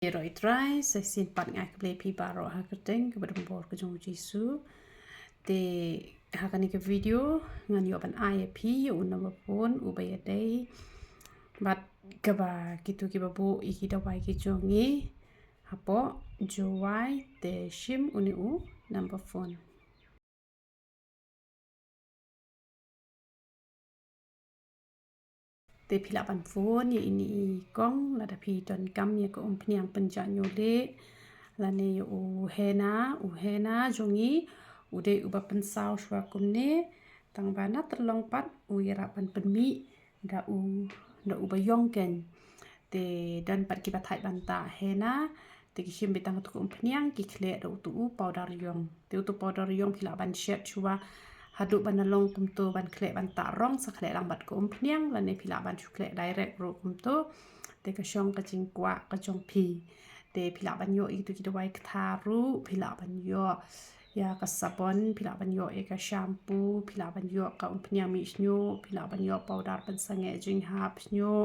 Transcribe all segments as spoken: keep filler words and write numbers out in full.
Ïaroh Trai, sa shisien pat nga ai khublei ïa phi baroh ha ka kyrteng kaba donbor ka jong u Jisu. Te ha kane ka video ngan ïoh ban ai ïa phi ïa u number phone uba ïadei bad kaba kito kiba buh ïa ki dawai ki jong ngi hapoh Jowai, te shim une u number phone. Te phi lah ban phone ïa ine i kong lada phi donkam ïa ka umphniang pynjah ñiuh lieh lane ïa u Hena. U Hena jong ngi u dei uba pynsaw shuwa kumne, tang ba na Tyrlong pat u ïarap ban pynmih da u, da uba ïong kein. Te don pat kiba thait ban tah Hena, te ki shim beit tang utu u umphniang, ki khleh da utu u powder ïong. Te utu u powder ïong phi lah ban shet shuwa haduh ban long kumto, ban khleh ban tah rong, sa khleh lang bad ka umphniang, lane phi lah ban shu khleh direct ruh kumto. Te ka shong ka jingkwah ka jong phi. Te phi lah ban ïoh ïa kitu ki dawai kata ruh, phi lah ban ïoh ïa ka sabon, phi lah ban ïoh ïa ka shampoo, phi lah ban ïoh ka umphniang mih shñiuh, phi lah ban ïoh powder pynsangeh jinghap shñiuh,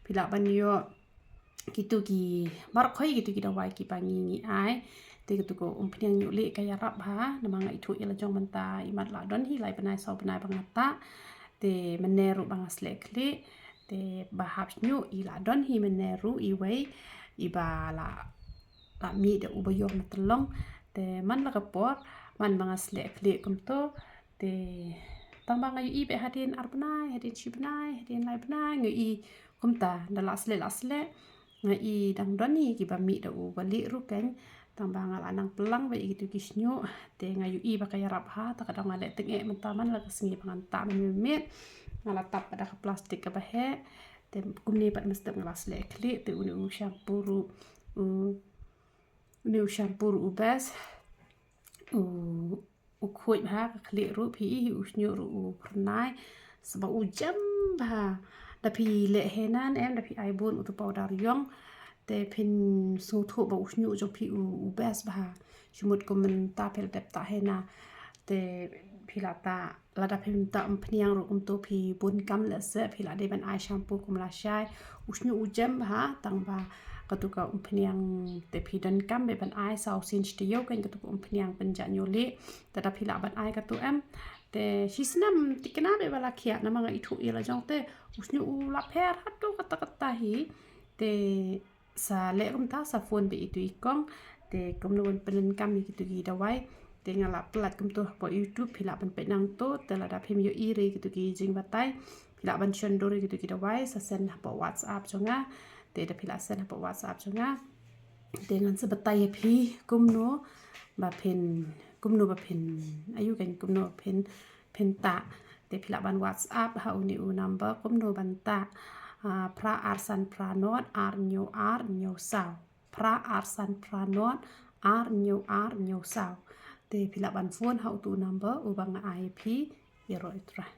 phi lah ban ïoh kitu ki baroh khoit kitu ki dawai kiba ngi ngi ai. Te kitu ka umphniang ñiuh lieh ka ïarap bha, namar nga ithuh ïa la jong mynta imat la don hi lai bnai saw bnai ba nga tah. Te mynne ruh ba nga sleh khlieh, te ba hap shñiuh i la don hi mynne ruh iwei iba la, la mih da uba ïong na Tyrlong. Te man la ka por, man ba nga sleh khlieh kumto, te tang ba nga ïohi beit hadien ar bnai, hadien shi bnai, hadien lai bnai, nga ïohi kumta, da la sleh la sleh, nga ïohi dang don hi kiba mih da uba lieh ruh kein. Tang ba nga la nang pynlang beit ïa kitu ki shñiuh, te nga ïohi ba ka ïarap bha, te ka daw nga leh tyngeh mynta man la ka sngi ba ngan tah mynmiet. Nga la tap pat da ka plastik kaba heh, te kumne pat mynstep nga la sleh khlieh, te une u shampoo ruh, u, une u shampoo ruh u best. U, u khuid bha, ka khlieh ruh phi i, u shñiuh ruh u phyrnai. Sba u jem bha. Da phi leh Hena ne em, da phi ai bun utu powder ïong, te phin sngewthuh ba u shñiuh jong phi u, u best bha. Shu mut kum mynta phi la dep tah Hena, te phi la tah, lada phim tah umphniang ruh kumto phi bun kam lehse phi la dei ban ai shampoo kum lashai. U shñiuh u jem bha, tang ba katu ka umphniang te phi donkam beit ban ai saw sien shi taïew kein katu ka umphniang pynjah ñiuh lieh. Te da phi lah ban ai katu em, te shisnem thikna beit ba la khiah, namar nga ithuh ïa la jong te u shñiuh u la pher haduh katta katta hi. Te sa leh kumta, sa phone beit ïa itu i kong, te kumno ban pyndonkam ïa kitu ki dawai. Te nga la pyllait kumto hapoh YouTube, phi lah ban peit nangto, te lada phim ïohi re kitu ki jingbatai, phi lah ban shon dur ïa kitu ki dawai, sa send hapoh WhatsApp jong nga. Te da phi lah send hapoh WhatsApp jong nga, te ngan sa batai ïa phi kumno ba phin, kumno ba phin, aïu kein, kumno ba phin, phin tah. Te phi lah ban WhatsApp ha une u number kumno ban tah. Ah, phra ar san phra nod ar hynñiew ar hynñiew saw. Phra ar san phra nod ar hynñiew ar hynñiew saw. Te phi lah ban phone ha utu u number uba nga ai ïa phi. Ïaroh Trai.